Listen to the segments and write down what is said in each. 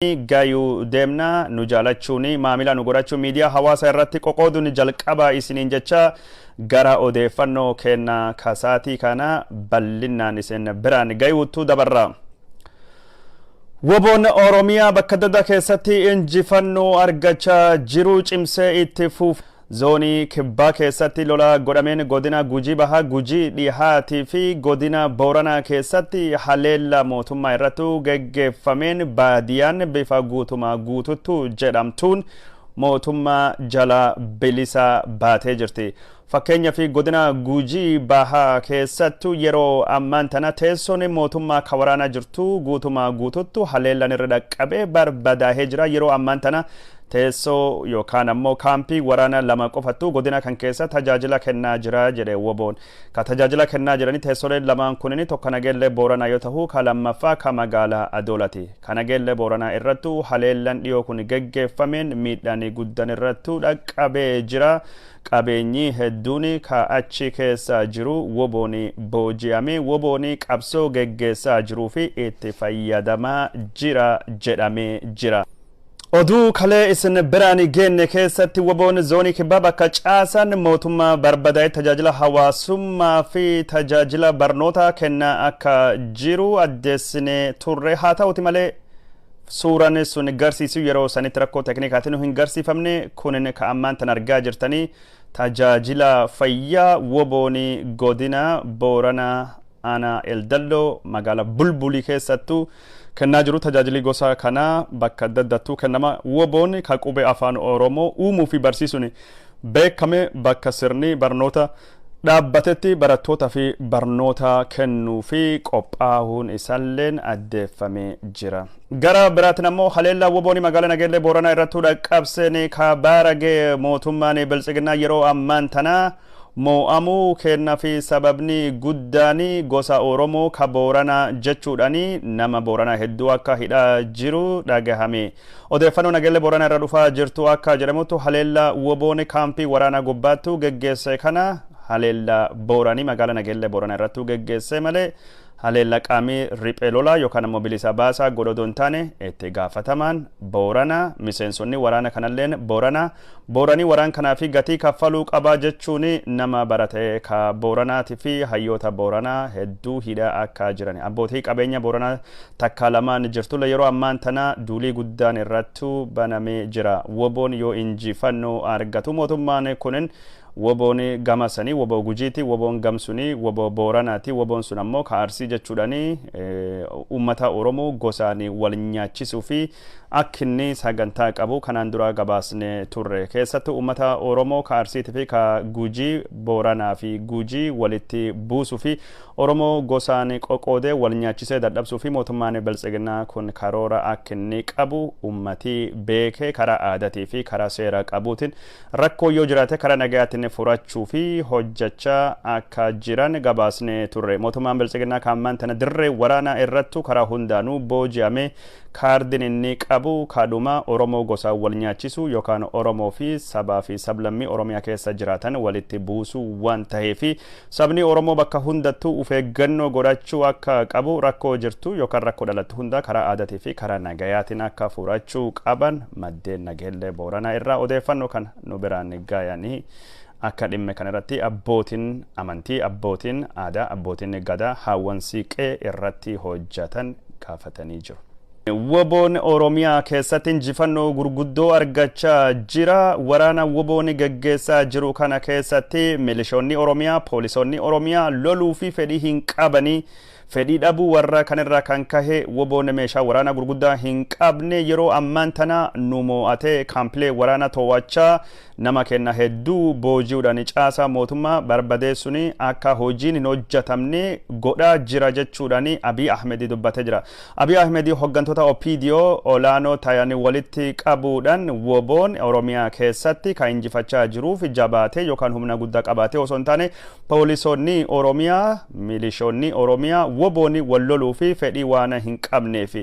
Gayuu deemna. Nu jaalachuun, maamila nu godhachuun, miidiyaa hawaasaa irratti qoqooduun jalqaba isiniin jecha gara odeeffannoo kenna kasaatii kana bal'inaan isin biraan gayuutu dabarra. Woboon Oromiyaa bakka adda addaa keessatti injifannoo argachaa jiru cimsee itti fuuf. Zoonii Kibbaa keessatti lola godhameen godina Gujii Bahaa, Gujii Dhihaatii fi godina Booranaa keessatti haleella mootummaa irratti geggeeffameen baadiyaan bifa guutumaa guututtu jedhamtuun mootummaa jala bilisa baatee jirti. Fakkeenyaa fi godina Gujii Bahaa keessattu yeroo ammaan tana teessoon mootummaa ka waraanaa jirtu guutumaa guututtu haleellan irra dhaqqabee barbadaahee jira. Yeroo ammaan tana teessoo yookaan ammoo kaampii waraana lama qofattu godina kan keessa tajaajila kennaa jira jedhe woboon. Ka tajaajila kennaa jiranii teessoleen lamaan kunini tokko Nageellee Booranaa yoo ta'u, ka lammaffaa ka magaalaa Adoolati. Ka Nageellee Booranaa irrattu haleellan dhiyoo kun geggeeffameen miidhaan guddan irrattu dhaqqabee jira. Qabeenyi hedduun ka achi keessa jiru woboon booji'amee woboon qabsoo geggeessaa jiruu fi itti fayyadamaa jira jedhamee jira. Oduu kalee isin biraan geenne keessatti woboon Zoonii Kibbaa bakka caasan mootummaa barbadaa'e tajaajila hawaasummaa fi tajaajila barnootaa kennaa akka jiru addeessinee turre. Haa ta'uti malee, suuraan sun garsiisu yeroo sanitti rakkoo teeknikaatiin hin garsiifamne. Kunin ka ammaan tan argaa jirtanii tajaajila fayyaa woboon godina Booranaa, aanaa Eldalloo, magaalaa Bulbulii keessattuu kennaa jiru. Tajaajilli gosa kanaa bakka adda addattuu kennama. Woboon ka qubee Afaan Oromoo uumuu fi barsiisuun beekame bakka sirni barnoota dhaabbatetti barattoota fi barnoota kennuu fi qophaa'uun isaalleen addeeffamee jira. Gara biraatiin ammoo haleellaa woboon magaalaa Nageellee Booranaa irratti dhaqqabseen ka baaragee mootummaan Biltsiginnaa yeroo ammaan tanaa moo'amuu kennaa fi sababni guddaan gosa Oromoo ka Booranaa jechuudhaan nama Booranaa hedduu akka hidhaa jiru dhagahame. Odeeffannoo Nageellee Booranaa irra dhufaa jirtu akka jedhamutti, haleellaa woboon kaampii waraanaa gubbaattu geggeesse kana haleellaa Booranii magaalaa Nageellee Booranaa irrattu geggeesse malee haleella qaamii riphee lolaa yookaan ammoo bilisa baasaa godhoo hin taane. Itti gaafatamaan Booranaa, miseensonni waraana kanalleen Booranaa, Booranii waraan kanaa fi gatii kaffaluu qabaa jechuun nama barate ka Booranaatii fi hayyoota Booranaa hedduu hidhaa akka jiran, abbootii qabeenya Booranaa takka lamaan jirtulle yeroo ammaan tana duulii guddaan irrattu banamee jira. Woboon yoo injifannoo argatu mootummaan kunin woboon gama sanii woboo Gujiiti, woboon gamsunii woboo Booranaati, woboon sun ammoo ka Arsii jechuudhaani uummata Oromoo gosaan wal nyaachisuu fi akka inni sagantaa qabu kanaan dura gabaasne turre. Keessattuu uummata Oromoo ka Arsiitii fi ka Gujii, Booranaa fi Gujii walitti buusuu fi Oromoo gosaan qoqqoodee wal nyaachisee dadhabsuu fi mootummaan Biltsiginnaa kun karoora akka inni qabu uummatii beekee karaa aadaatii fi karaa seera qabuutiin rakkoo yoo jiraate karaa nagayaatiin furachuu fi hojjechaa akka jiran gabaasne turre. Mootummaan Biltsiginnaa kaammaan tana dirree waraanaa irrattu karaa hundaanuu booji'amee kaardiin inni qabu kadhuma Oromoo gosaan wal nyaachisuu yookaan Oromoo fi sabaa fi sablammii Oromiyaa keessa jiraatan walitti buusuu waan ta'eef, sabni Oromoo bakka hundattuu of eeggannoo godhachuu akka qabu, rakkoo jirtu yookaan rakkoo dhalattu hunda karaa aadaatii fi karaa nagayaatiin akka furachuu qaban maddeen Nageellee Booranaa irraa odeeffannoo kana nu biraan gayanii. Akka dhimma kanarratti abbootiin amantii, abbootiin aadaa, abbootiin gadaa, haawwan siiqee irratti hojjetan gaafatanii jiru. Woboon Oromiyaa keessatti injifannoo gurguddoo argachaa jira. Waraana woboon geggeessaa jiru kana keessatti milishoonni Oromiyaa, poolisoonni Oromiyaa loluu fi fedhii hin qabanii. Fedhii dhabuu warra kanirraa kan kahe woboon meeshaa waraanaa gurguddaa hin qabne yeroo ammaan tana nu moo'atee kaampilee waraanaa to'achaa nama kenna hedduu booji'uudhaan caasaa mootummaa barbadeessuun akka hojiin hin hojjetamne godhaa jira jechuudhaan Abiy Ahmed dubbatee jira. Abiy Ahmed hooggantoota OPDO olaanoo ta'an walitti qabuudhaan woboon Oromiyaa keessatti kan injifachaa jiruuf jabaatee yookaan humna guddaa qabaatee osoo hin taane poolisoonni Oromiyaa, milishoonni Oromiyaa wobooni wal loluu fi fedhii waan hin qabneef.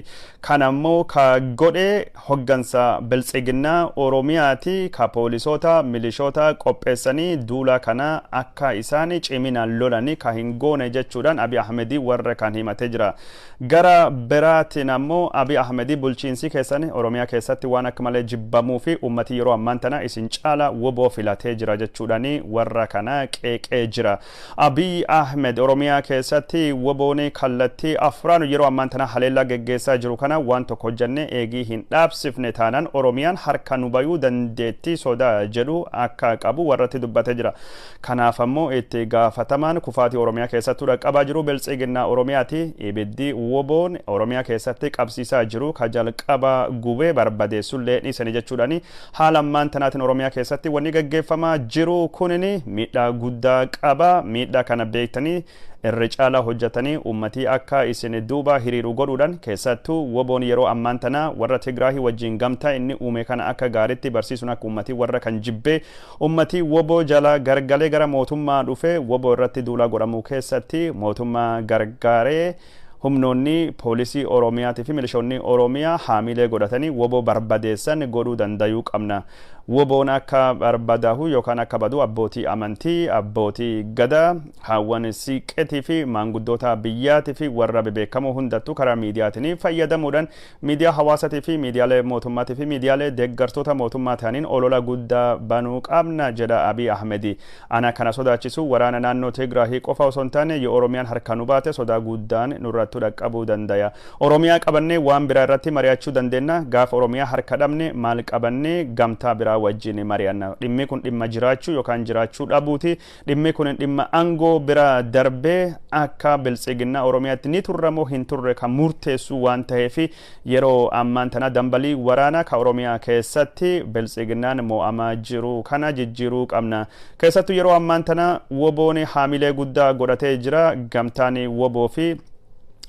Kanammoo ka godhe hoggansa Biltsiginnaa Oromiyaati, ka poolisoota milishoota qopheessanii duula kana akka isaan ciminaan lolanii ka hin goone jechuudhaan Abiy Ahmedii warra kan himatee jira. Gara biraatiin ammoo Abiy Ahmedii bulchiinsi keessan Oromiyaa keessatti waan akka malee jibbamuu fi ummati yeroo ammaan tana isin caala woboo filatee jira jechuudhaan warra kana qeeqee jira. Abiy Ahmed Oromiyaa keessatti woboon kallattii afraan yeroo ammaan tana haleellaa geggeessaa jiru kana waan tokko hojjannee eegii hin dhaabsifne taanaan Oromiyaan harka nu bayuu dandeettii sodaa jedhu akka qabu warratti dubbatee jira. Kanaaf ammoo itti gaafatamaan kufaatii Oromiyaa keessattuu dhaqqabaa jiru Biltsiginnaa Oromiyaati. Ibiddi woboon Oromiyaa keessatti qabsiisaa jiru ka jalqaba gubee barbadeessullee dhiisanii jechuudhaani haala ammaan tanaatiin Oromiyaa keessatti wanni gaggeeffamaa jiru kunin miidhaa guddaa qaba. Miidhaa kana beektanii irra caalaa hojjetanii uummatii akka isin duuba hiriiru godhuudhaan, keessattuu woboon yeroo ammaan tana warra Tigraahii wajjin gamtaa inni uume kana akka gaariitti barsiisuun akka uummatii warra kan jibbee uummatii woboo jala gargalee gara mootummaa dhufe, woboo irratti duula godhamuu keessatti mootummaa gargaaree humnoonni poolisii Oromiyaatii fi milishoonni Oromiyaa haamilee godhatanii woboo barbadeessan godhuu dandayuu qabna. Woboon akka barbadaa'u yookaan akka badu abbootii amantii, abbootii gadaa, haawwan siiqqeetii fi maanguddoota biyyaatii fi warra bebeekamoo hundattuu karaa miidiyaatiin fayyadamuudhaan miidiyaa hawaasaatii fi miidiyaalee mootummaatii fi miidiyaalee deeggartoota mootummaa ta'aniin olola guddaa banuu qabna jedha Abiy Ahmedi. Ana kana sodaachisu waraana naannoo Tigraahii qofa osoo hin taane yoo Oromiyaan harka nu baate sodaa guddaan nurratti dhaqqabuu danda'a. Oromiyaa qabannee waan biraa irratti mari'achuu dandeenya. Gaafa Oromiyaa harka dhabne maal qabannee gamtaa biraa wajjin mari'anna? Dhimmi kun dhimma jiraachuu yookaan jiraachuu dhabuuti. Dhimmi kun dhimma aangoo bira darbee akka Biltsiginnaa Oromiyaatti ni turre moo hin turre kan murteessu waan ta'eef, yeroo ammaan tana dambalii waraanaa ka Oromiyaa keessatti Biltsiginnaan mo'amaa jiru kana jijjiiruu qabna. Keessattuu yeroo ammaan tana woboon haamilee guddaa godhatee jira. Gamtaan woboo fi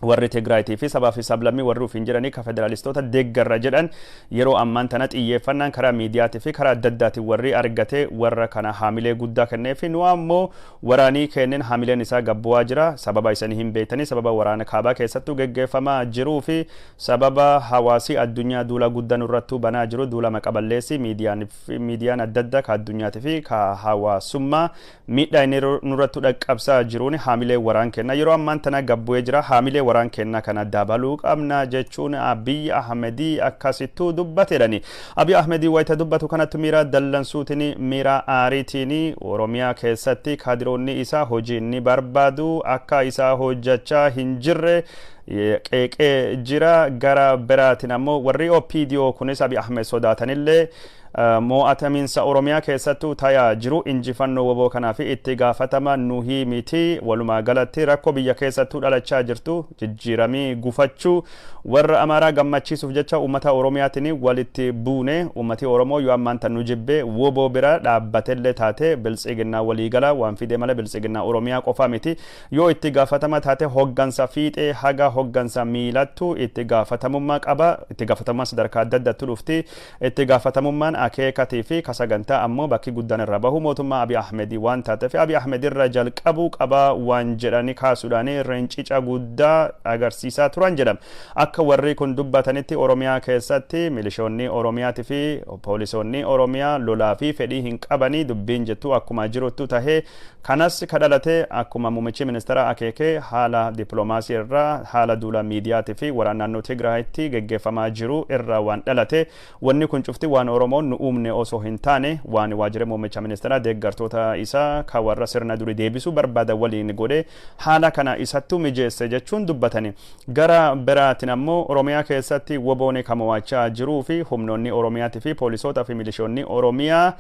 warri Tigraayitii fi sabaa fi sablammii warri ofiin jedhanii ka federaalistoota deeggarra jedhan yeroo ammaan tana xiyyeeffannaan karaa miidiyaatii fi karaa adda addaatiin warri argate warra kana haamilee guddaa kenneef. Nu ammoo waraanii kenneen haamileen isaa gabbu'aa jira. Sababa isanii hin beektanii, sababa waraana kaabaa keessattuu geggeeffamaa jiruu fi sababa hawaasii addunyaa duula guddaa nurrattuu banaa jiru, duula maqaballeessi miidiyaan adda addaa ka addunyaatii fi ka hawaasummaa miidhaa inni nurrattuu dhaqqabsaa jiruun haamilee waraan kenna yeroo ammaan tana gabbu'ee jira. Haamilee waraan kennaa kana dabaluu qabna jechuun Abiy Ahmedii akkasittuu dubbateedhani. Abiy Ahmedii wayita dubbatu kanatti miira dallansuutiin, miira aariitiin Oromiyaa keessatti kaadiroonni isaa hojii inni barbaadu akka isaa hojjechaa hin jirre qeeqee jira. Gara biraatiin ammoo warri OPDO kunis Abiy Ahmed sodaatanillee mo'atamiinsa Oromiyaa keessattuu tayaa jiru injifannoo woboo kanaaf itti gaafatama nuhii miti. Walumaa galatti rakkoo biyya keessattuu dhalachaa jirtu jijjiiramii gufachuu warra Amaaraa gammachiisuuf jecha uummata Oromiyaatiin walitti buune. Uummati Oromoo yoo ammaan tan nu jibbee woboo bira dhaabbatellee taate, Biltsiginnaa waliigala waan fide malee Biltsiginnaa Oromiyaa qofa miti. Yoo itti gaafatama taate hoggansa fiixee haga hoggansa miilattu itti gaafatamummaa qaba. Itti gaafatamummaa sadarkaa adda addaatti dhufti. Itti gaafatamummaan akeekatii fi kasagantaa ammoo bakki guddaan irra bahu mootummaa Abiy Ahmedii waan taateef Abiy Ahmed irra jalqabuu qaba waan jedhanii kaasuudhaan rincica guddaa agarsiisaa turan jedhama. Akka warri kun dubbatanitti Oromiyaa keessatti milishoonni Oromiyaatii fi poolisoonni Oromiyaa lolaa fi fedhii hin qabanii dubbiin jettu akkuma jiruttu tahee, kanas kadhalate akkuma muummichi ministeera akeekee haala dippiloomaasii irraa, haala duula miidiyaatii fi waraana naannoo Tigraayitti geggeeffamaa jiru irraa waan dhalate. Wanni kun cufti waan Oromoon nu uumne osoo hin taane waan waajjira muummicha ministeeraa deeggartoota isaa ka warra sirna durii deebisuu barbaada waliin godhe haala kana isattuu mijeesse jechuun dubbatani. Gara biraatiin ammoo Oromiyaa keessatti woboon kan mo'achaa jiruu fi humnoonni Oromiyaatii fi poolisoota fi milishoonni Oromiyaa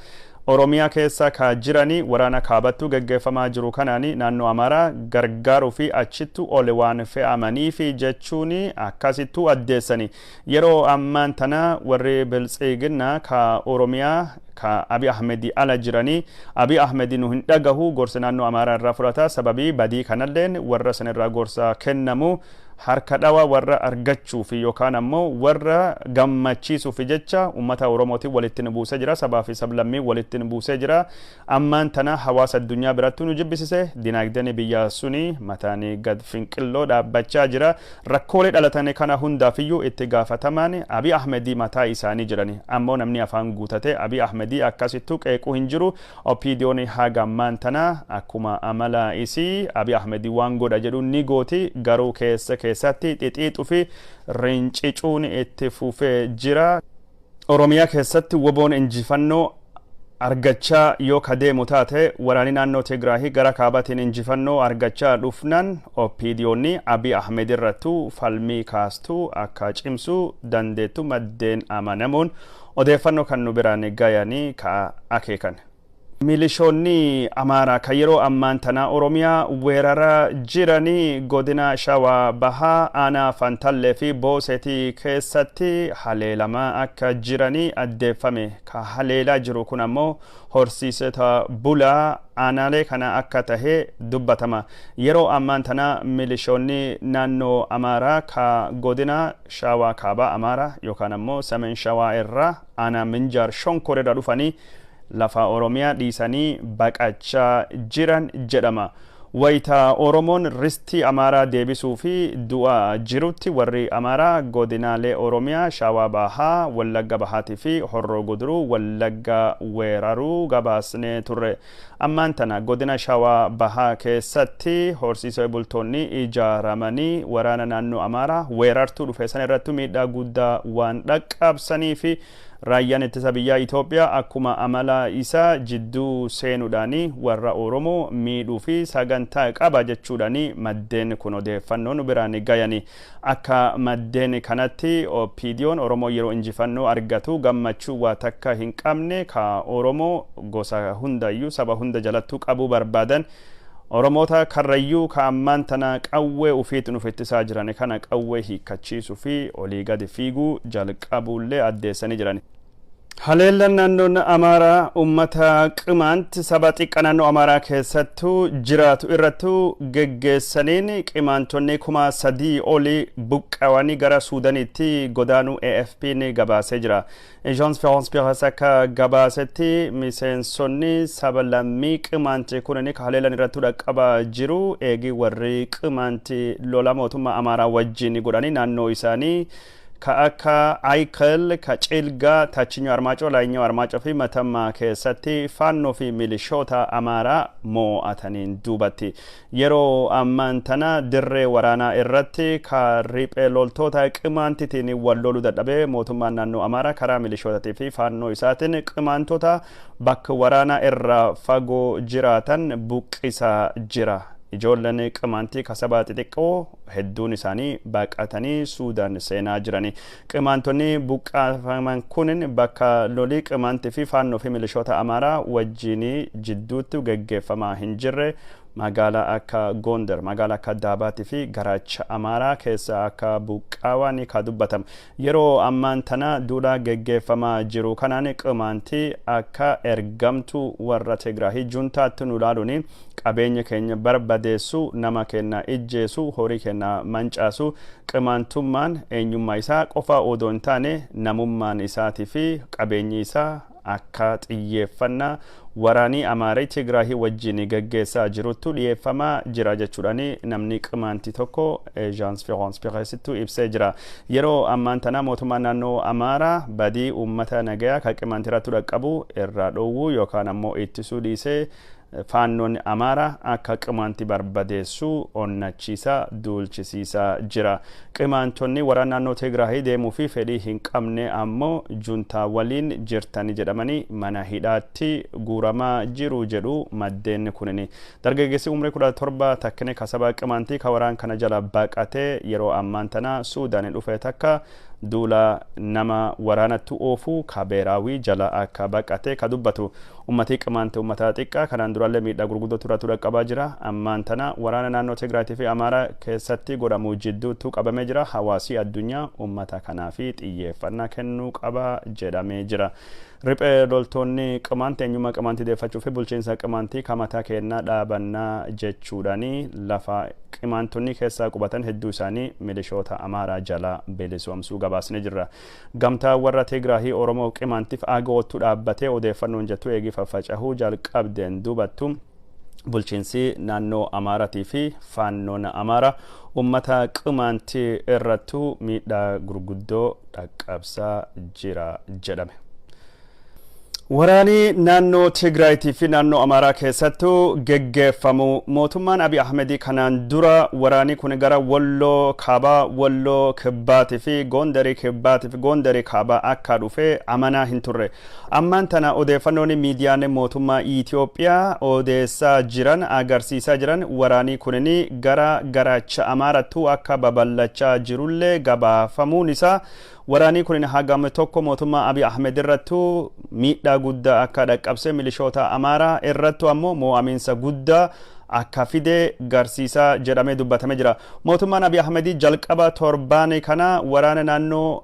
Oromiyaa keessa ka jiranii waraana kaabattuu geggeeffamaa jiru kanaani naannoo Amaaraa gargaaruu fi achittu ol waan fe'amanii fi jechuun akkasittuu addeessani. Yeroo ammaan tana warri Biltsiginnaa ka Oromiyaa ka Abiy Ahmedii ala jiranii Abiy Ahmedii nu hin dhagahu, gorsa naannoo Amaaraa irraa fudhata, sababii badii kanalleen warra san irraa gorsa kennamu Harka dhawa warra argachuuf yookaan ammoo warra gammachiisuuf jecha uummata Oromootiin walitti nu buusee jira. Sabaa fi sablammii walitti nu buusee jira. Ammaan tana hawaasa addunyaa biratti nu jibbisise. Dinaagdeen biyya suni mataan gad finqilloo dhaabbachaa jira. Rakkoolee dhalatan kana hundaafiyyuu itti gaafatamaan Abiy Ahmedii mataa isaanii jirani. Ammoo namni afaan guutate Abiy Ahmedii akkasittuu qeequu hin jiru. OPDO'n haga ammaan tana akkuma amala isii Abiy Ahmedii waan godha jedhu ni gooti, garuu keessa keessatti xixiixuu fi rincicuun itti fufee jira. Oromiyaa keessatti WBO'n injifannoo argachaa yoo ka deemu taate, waraanni naannoo Tigraahii gara kaabaatiin injifannoo argachaa dhufnaan, OPDO'n Abiy Ahmed irrattuu falmii kaastuu akka cimsuu dandeettu maddeen amanamuun odeeffannoo kan nu biraan gayanii ka akeekan. Milishoonni Amaaraa kan yeroo ammaan tana Oromiyaa weerara jiranii godina Shawaa Bahaa aanaa Fantallee fi Boosetii keessatti haleelamaa akka jiranii addeeffame. Ka haleelaa jiru kun ammoo horsiisota bulaa aanaalee kana akka tahe dubbatama. Yeroo ammaan tana milishoonni naannoo Amaaraa ka godina Shawaa Kaabaa Amaaraa yookaan ammoo Sameen Shawaa irraa aanaa Minjaar Shonkoor irraa dhufanii lafa Oromiyaa dhiisanii baqachaa jiran jedhama. Wayita Oromoon ristii Amaaraa deebisuu fi du'a jirutti, warri Amaaraa godinaalee Oromiyaa Shawaa Bahaa, Wallagga Bahaatii fi Horroo Guduruu Wallagga weeraruu gabaasnee turre. Ammaan tana godina Shawaa Bahaa keessatti horsiisee bultoonni ijaaramanii waraana naannoo Amaaraa weerartuu dhufe san irratti miidhaa guddaa waan dhaqqabsanii fi raayyaan ittisa biyyaa Itoophiyaa akkuma amala isaa jidduu seenuudhaan warra Oromoo miidhuu fi sagantaa qaba jechuudhaan maddeen kun odeeffannoo nu biraan gayani. Akka maddeen kanatti, OPDO'n Oromoo yeroo injifannoo argatu gammachuu waa takka hin qabne, ka Oromoo gosa hundayyuu saba hunda jalattuu qabuu barbaadan, Oromoota Karrayyuu ka ammaan tana qawwee ufiitiin uf ittisaa jiran kana qawwee hiikkachiisuu fi olii gadi fiiguu jalqabuullee addeessanii jiran. Haleellaan naannoon Amaaraa uummata Qimaant, saba xiqqaa naannoo Amaaraa keessattuu jiraatu irrattuu geggeessaniin, qimaantonni 3000 olii buqqawanii gara Suudaaniitti godaanuu AFP'n gabaasee jira. Agence France Presse akka gabaasetti, miseensonni saba lammii Qimaanti kunniin haleellaan irratti dhaqqabaa jiru eegi warri Qimaanti lola mootummaa Amaaraa wajjin godhanii naannoo isaanii ka akka Ayikal, ka Cilgaa, Tachinyoo Armaacoo, Laayinoo Armaacoo fi Matammaa keessatti faannoo fi milishoota Amaaraa moo'ataniin duubatti. Yeroo ammaan tana dirree waraanaa irratti ka riphee loltoota Qimaantitiin wal loluu dadhabee, mootummaan naannoo Amaaraa karaa milishootaatii fi faannoo isaatiin qimaantota bakka waraanaa irraa fagoo jiraatan buqqisaa jira. Ijoolleen Qimaantii kasaba xixiqqoo hedduun isaanii baqatanii Suudaan seenaa jirani. Qimaantonni buqqaafaman kun bakka lolii Qimaantii fi faannoo fi milishoota Amaaraa wajjin jidduutti geggeeffamaa hin jirre, magaalaa akka Gondar, magaalaa akka Daabaatii fi Garaacha Amaaraa keessa akka buqqaawaan ka dubbatama. Yeroo ammaan tana duula geggeeffamaa jiru kanaan Qimaantii akka ergamtuu warra Tigraahii juntaatti nu ilaaluun qabeenya keenya barbadeessu, nama keenya ijjeessu, horii keenya mancaasu. Qimaantummaan eenyummaa isaa qofa odoo hin taane, namummaan isaatii fi qabeenyi isaa akka xiyyeeffannaa waraanii Amaarii Tigraahii wajjin geggeessaa jiruttu dhiyeeffamaa jira jechuudhaan namni Qimaantii tokko Agence France Pressittu ibsee jira. Yeroo ammaan tana mootummaan naannoo Amaaraa badii uummata nagayaa kan Qimaantii irratti dhaqqabu irraa dhoowwuu yookaan ammoo ittisuu dhiisee, faannoon Amaaraa akka Qimaantii barbadeessuu onnachiisaa duulchisiisaa jira. Qimaantonni waraana naannoo Tigraahii deemuu fi fedhii hin qabne ammoo juntaa waliin jirtanii jedhamanii mana hidhaatti guuramaa jiru jedhu maddeen kunini. Dargaggeessi umrii 17 takkine kasaba Qimaantii ka waraan kana jala baqatee yeroo ammaan tana Suudaanii dhufe takka Duula nama waraanatti oofu kabeeraawii jala akka baqate ka dubbatu. Ummatii Qimaanti ummata xiqqaa kanaan durallee miidhaa gurguddoo turatu dhaqqabaa jira. Ammaan tana waraana naannoo Tigraatii fi Amaaraa keessatti godhamu jidduutu qabamee jira. Hawaasii addunyaa ummata kanaa fi xiyyeeffannaa kennuu qaba jedhamee jira. Riphee loltoonni Qimaanti eenyummaa Qimaantii deeffachuu fi bulchiinsa Qimaantii kamataa kennaa dhaabannaa jechuudhaani lafa Qimaantonni keessaa qubatan hedduu isaanii milishoota Amaaraa jala bilisoomsuu gabaasnee jirra. Gamtaa warra Tigraahii Oromoo Qimaantiif agoottu dhaabbatee odeeffannoon jettu eegii faffacahuu jalqabdeen dubattu, bulchiinsi naannoo Amaaratii fi faannoon Amaaraa ummata Qimaantii irrattu miidhaa gurguddoo dhaqqabsaa jira jedhame. Waraanii naannoo Tigraayitii fi naannoo Amaaraa keessattuu geggeeffamu, mootummaan Abiy Ahmedii kanaan dura waraanii kun gara Walloo Kaabaa, Walloo Kibbaatii fi Goondarii Kibbaatii fi Goondarii Kaabaa akka dhufe amanaa hin turre. Ammaan tana odeeffannoon miidiyaan mootummaa Itoophiyaa odeessaa jiran agarsiisaa jiran waraanii kunin gara garaacha Amaarattuu akka babal'achaa jirullee gabaafamuun isaa, waraanii kunin hagam tokko mootummaa Abiy Ahmed irrattuu miidhaa guddaa akka dhaqqabse, milishoota Amaaraa irrattu ammoo moo'amiinsa guddaa akka fide garsiisaa jedhamee dubbatamee jira. Mootummaan Abiy Ahmedii jalqaba torbaan kana waraana naannoo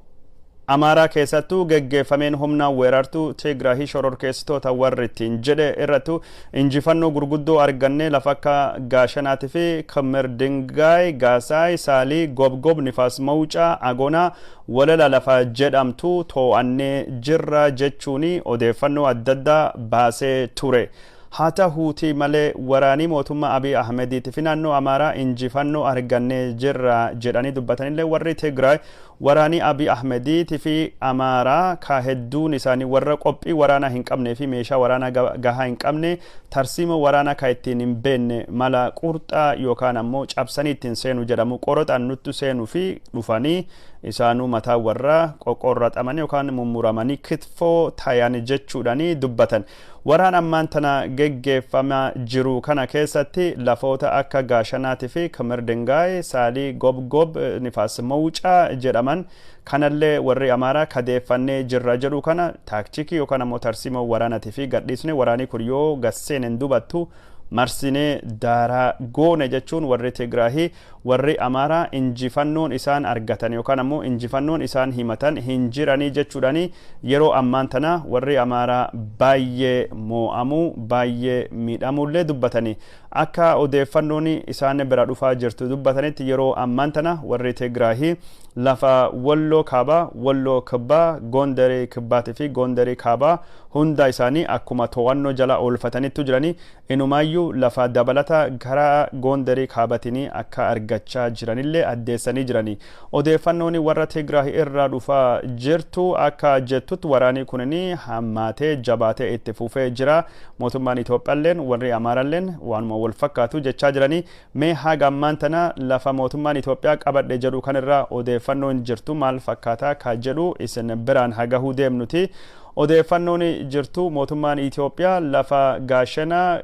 Amaaraa keessattuu geggeeffameen humna weerartuu Tigraahii shororkeessitoota warri ittiin jedhe irrattu injifannoo gurguddoo arganne, lafa akka Gaashanaatii fi Kimir Dingaay, Gaasaay, Saalii, Gobgob, Nifaas Mawucaa, Agonaa, Walala lafa jedhamtu to'annee jirra jechuun odeeffannoo adda addaa baasee ture. Haa ta'uutii malee, waraanii mootummaa Abiy Ahmediitii fi naannoo Amaaraa injifannoo argannee jirra jedhanii dubbatanillee, warri Tigraay waraanii Abiy Ahmediitii fi Amaaraa ka hedduun isaanii warra qophii waraanaa hin qabnee fi meeshaa waraanaa gahaa hin qabne, tarsiima waraanaa ka ittiin hin beekne, mala qurxaa yookaan ammoo cabsanii ittiin seenu jedhamu qoroxaan nuttu seenuu fi dhufanii isaanuu mataa warra qoqorraxamanii yookaan mummuramanii kitfoo tayan jechuudhanii dubbatan. Waraan ammaan tana geggeeffamaa jiru kana keessatti lafoota akka Gaashanaatii fi Kimir Dingaay, Saalii, Gobgob, Nifaas Mawucaa jedhaman kanallee warri Amaaraa kadeeffannee jirra jedhu kana taaktikii yookaan ammoo tarsiimoo waraanaatii fi gadhiisne, waraanii kun yoo gasseeneen dubattu marsinee daaraa goone jechuun, warri Tigraahii warri Amaaraa injifannoon isaan argatan yookaan ammoo injifannoon isaan himatan hin jiranii jechuudhani yeroo ammaan tana warri Amaaraa baay'ee moo'amuu, baay'ee miidhamuullee dubbatanii. Akka odeeffannoon isaan bira dhufaa jirtu dubbatanitti, yeroo ammaan tana warri Tigraahii lafa Walloo Kaabaa, Walloo Kibbaa, Gondarii Kibbaatii fi Gondarii Kaabaa hunda isaanii akkuma to'annoo jala oolfatanitti jiranii, inumaayyuu lafa dabalata gara Gondarii Kaabatiin akka argachaa jiranillee addeessanii jiranii. Odeeffannoon warra Tigraay irraa dhufaa jirtu akka jettutti, waraanii kunini hammaatee jabaatee itti fufee jira. Mootummaan Itoophiyaalleen warri Amaaraalleen waanuma wal fakkaatu jechaa jiranii. Mee haga ammaan tana lafa mootummaan Itoophiyaa qabadhe jedhu kanirraa odeeffannoon jirtu maal fakkaataa ka jedhu isin biraan hagahuu deemnuti. Odeeffannoon jirtu mootummaan Itoophiyaa lafa Gaashana,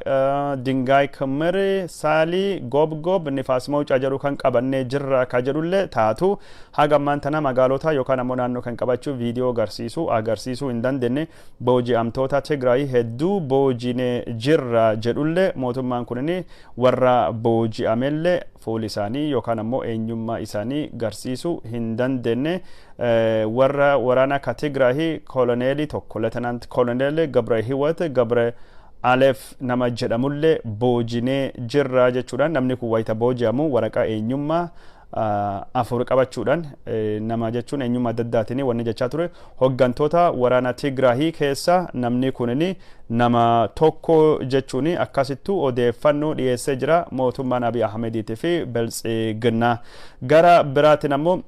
Dingaay Kimir, Saalii, Gobgob, Nifaas Mawucaa jedhu kan qabannee jirra ka jedhullee taatu, haga ammaan tana magaalota yookaan ammoo naannoo kan qabachuu viidiyoo agarsiisuu hin dandeenye. Booji'amtoota Tigraay hedduu boojinee jirra jedhullee, mootummaan kunin warra booji'amellee fuul isaanii yookaan ammoo eenyummaa isaanii garsiisuu hin dandeenye. Warra waraana ka Tigraahii koloneelii tokko, Letenaant Koloneel Gabre Hiwat Gabre Alef nama jedhamullee boojinee jirra jechuudhaan, namni kun wayita booji'amu waraqaa eenyummaa 4 qabachuudhaan nama jechuun eenyummaa adda addaatiin wanni jechaa ture. Hoggantoota waraana Tigraahii keessa namni kunin nama tokko jechuun akkasittu odeeffannoo dhiyeessee jira mootummaan Abiy Ahmediitii fi Biltsiginnaa. Gara biraatiin ammoo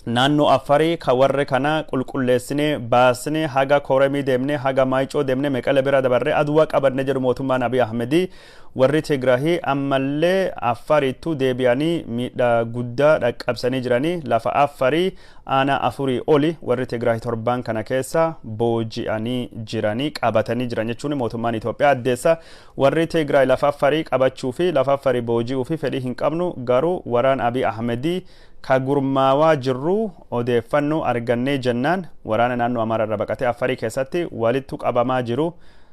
naannoo Afarii ka warri kana qulqulleessinee baasnee haga Koremii deemnee, haga Maayicoo deemnee, Meqale bira dabarree Aduwaa qabanne jedhu mootummaan Abiy Ahmedii, warri Tigraahii ammallee Afariittuu deebi'anii miidhaa guddaa dhaqqabsanii jiranii. Lafa Afarii aanaa 4 oli warri Tigraahii torbaan kana keessa booji'anii jiranii, qabatanii jiran jechuun mootummaan Itoophiyaa addeessa. Warri Tigraay lafa Afarii qabachuu fi lafa Afarii booji'uu fi fedhii hin qabnu, garuu waraan Abiy Ahmedii Ka gurmaawaa jirru odeeffannoo argannee jennaan waraana naannoo Amaaraa irra baqatee Affarii keessatti walittu qabamaa jiru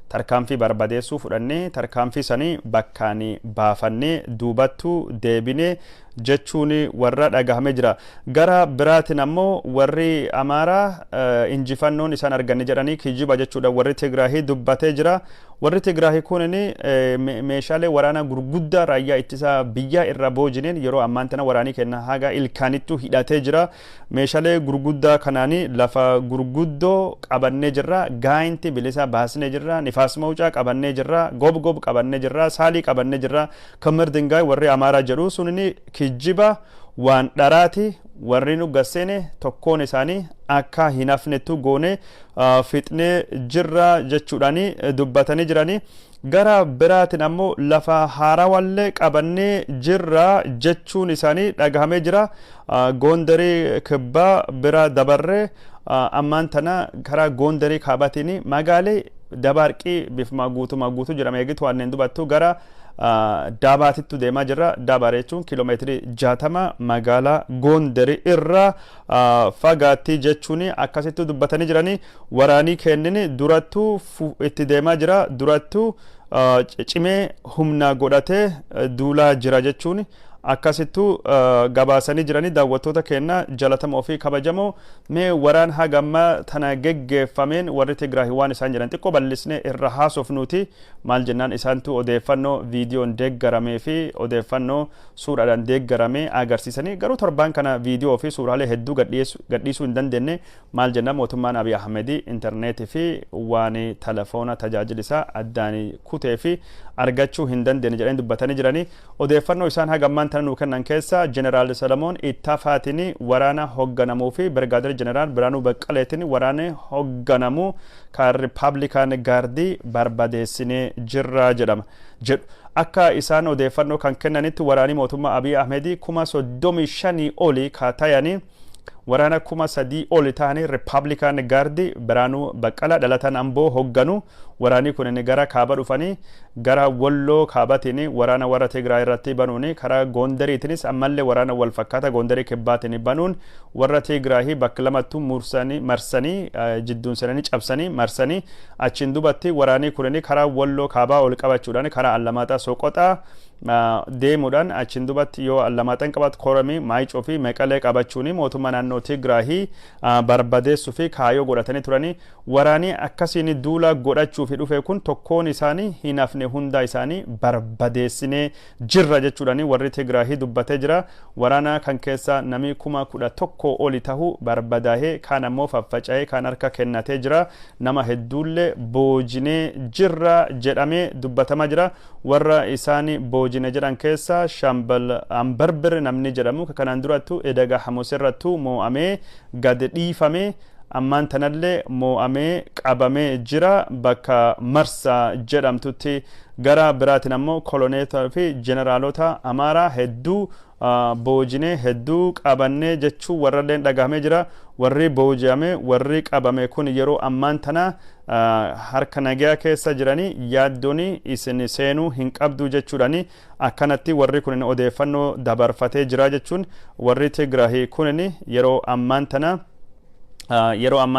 tarkaanfii barbadeessuu fudhannee, tarkaanfii sanii bakkaan baafannee duubattu deebinee jechuun warra dhagahamee jira. Gara biraatiin ammoo warri Amaaraa injifannoon isaan arganne jedhanii kijiba jechuudha warri Tigraahii dubbatee jira. Warri Tigraahii kunin meeshaalee waraanaa gurguddaa raayyaa ittisa biyyaa irra boojineen yeroo ammaan tana waraanii kenna haga ilkaanittuu hidhatee jira. Meeshaalee gurguddaa kanaanii lafa gurguddoo qabannee jirra. Gaayinti bilisa baasnee jirra. Nifaas mawucaa qabannee jirra. Gobgob qabannee jirra. Saalii qabannee jirra. Kamir Dingaay warri Amaaraa jedhu sunini kijiba, waan dharaati. Warri nu gasseene tokkoon isaanii akka hin hafnettu goone fixnee jirra jechuudhaani dubbatanii jiranii. Gara biraatiin ammoo lafa haarawallee qabannee jirra jechuun isaanii dhagahamee jira. Goondarii Kibbaa bira dabarree ammaan tana karaa Goondarii Kaabatiin magaalee Dabaarqii bifuma guutumaa guutuu jedhama eegitu wanneen dubattu gara Daabaatittu deemaa jirra. Daabaar jechuun kiiloomeetirii 60 magaalaa Goondarii irra fagaatti jechuun akkasitti dubbatanii jiranii. Waraanii kennin durattuu itti deemaa jira, durattuu cimee humna godhatee duulaa jira jechuun akkasittuu gabaasanii jiranii. Daawwattoota keenya jalatamoo fi kabajamoo, mee waraan hagammaa tana geggeeffameen warri Tigraay waan isaan jedhan xiqqoo bal'isnee irra haasofnuuti. Maal jennaan, isaantu odeeffannoo viidiyoon deeggaramee fi odeeffannoo suuraadhaan deeggaramee agarsiisanii, garuu torbaan kana viidiyoo fi suuraalee hedduu gadhiisuu hin dandeenye. Maal jennaan, mootummaan Abiy Ahmedii intarneetii fi waan telefoona tajaajila isaa addaan kutee fi argachuu hin dandeenye jedhanii dubbatanii jiranii. Odeeffannoo isaan hagammaan tana nuu kennan keessa Jeneraal Salamoon Ittafaatiin waraana hoogganamuu fi Birgaadir Jeneraal Biraanuu Baqqaleetiin waraana hoogganamuu kan Rippaabilikaan Gaardii barbadeessinee jirra jedhama jedhu. Akka isaan odeeffannoo kan kennanitti waraanii mootummaa Abiy Ahmedii 35,000 olii kaatayanii waraana 3,000 oli ta'anii Rippaabilikaan Gaardii Biraanuu Baqqalaa dhalatan Amboo hoogganu, waraanii kun gara kaaba dhufanii gara Walloo Kaabatiin waraana warra Tigraay irratti banuun, karaa Goondariitiinis ammallee waraana wal fakkaata Goondarii Kibbaatiin banuun warra Tigraahii bakka lamattuu mursanii marsanii, jidduun seenanii cabsanii marsanii, achiin dubatti waraanii kun karaa Walloo Kaabaa ol qabachuudhaan karaa Allamaaxaa Soqoxaa deemuudhaan, achiin dubatti yoo Allamaaxaan qabatu Koromii, Maayicoo fi Meqalee qabachuun mootummaa naannoo Tigraahii barbadeessuu fi kaayoo godhatanii turanii. Waraanii akkasiin duula godhachuu fi dhufe kun tokkoon isaanii hin hafne, hunda isaanii barbadeessinee jirra jechuudhaan warri Tigraahii dubbatee jira. Waraana kan keessa namni 11,000 oli tahu barbadaahee, kaan ammoo faffaca'ee, kaan harka kennatee jira. Nama hedduullee boojinee jirra jedhamee dubbatamaa jira. Warra isaan boojine jedhan keessa Shambal Ambarbir namni jedhamu kanaan durattu edaga Hamusirrattu moo'amee gad dhiifamee, ammaan tanallee moo'amee qabamee jira bakka Marsaa jedhamtutti. Gara biraatiin ammoo koloneetaa fi jeneraalota Amaaraa hedduu boojinee, hedduu qabannee jechuu warralleen dhagahamee jira. Warri booji'ame, warri qabame kun yeroo ammaan tana harka nagaa keessa jiranii, yaaddoon isin seenuu hin qabdu jechuudhaani akkanatti warri kun odeeffannoo dabarfatee jira jechuun warri Tigraahii kun yeroo ammaan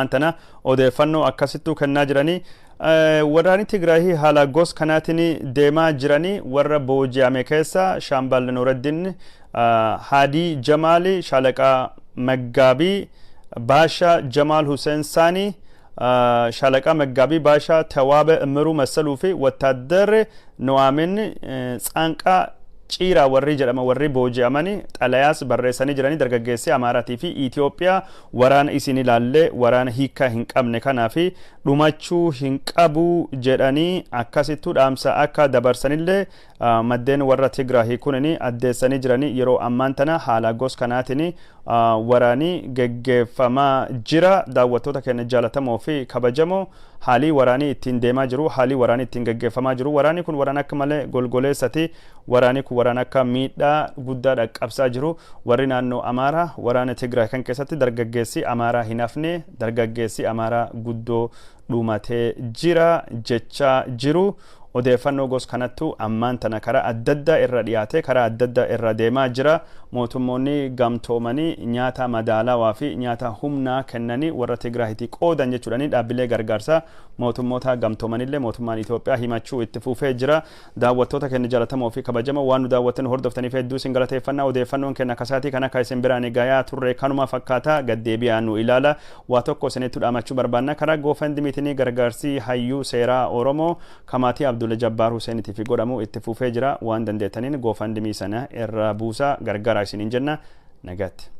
tana odeeffannoo akkasittuu kennaa jiranii. Waraanni Tigraahii haala gos kanaatiin deemaa jiranii. Warra booji'ame keessa Shaambal Nuuraddin Haadii Jamaali, Shaalaqaa Maggaabii Baashaa Jamaal Hussein Saanii, Shaalaqaa Maggaabii Baashaa Tawaaba Imiruu Masaluu fi Wattaaddarri No'aamin Tsaanqaa Ciiraa warri jedhama warri booji'amanii xalayaas barreessanii jiranii, dargaggeessi Amaaraatii fi Itoophiyaa waraana isin ilaallee waraana hiikaa hin qabne kanaa fi dhumachuu hin qabu jedhanii akkasittuu dhaamsa akka dabarsanillee maddeen warra Tigraahii kunini addeessanii jiranii. Yeroo ammaan tana haala gos kanaatiin waraanii geggeeffamaa jira. Daawwattoota keenya jaalatamoo fi kabajamoo, haalii waraanii ittiin deemaa jiru, haalii waraanii ittiin geggeeffamaa jiru, waraanni kun waraana akka malee golgoleessati. Waraanni kun waraana akka miidhaa guddaa dhaqqabsaa jiru. Warri naannoo Amaaraa waraana Tigraay kan keessatti dargaggeessi Amaaraa hin hafne, dargaggeessi Amaaraa guddoo dhumatee jira jechaa jiru. Odeeffannoo gos kanattu ammaan tana karaa adda addaa irra dhiyaatee karaa adda addaa irra deemaa jira. Mootummoonni gamtoomanii nyaata madaalawaa fi nyaata humnaa kennanii warra Tigraahitii qoodan jechuudhani dhaabbilee gargaarsaa mootummoota gamtoomanillee mootummaan Itoophiyaa himachuu itti fufee jira. Daawwattoota keenya jaalatamoo fi kabajamoo, waan nu daawwattan hordoftaniif hedduu isin galateeffannaa. Odeeffannoon keenya kasaatii kan akka isin biraan gayaa turre kanuma fakkaata. Gaddeebi'aa nu ilaala. Waa tokko isinitti dhaamachuu barbaanna. Karaa GoFundMeetiin gargaarsi hayyuu seeraa Oromoo Kamaatii Abdulla Jabbaar Huseeniitiif godhamu itti fufee jira. Waan dandeettaniin GoFundMe sana irra buusaa gargaara isiniin jenna. Nagaatti.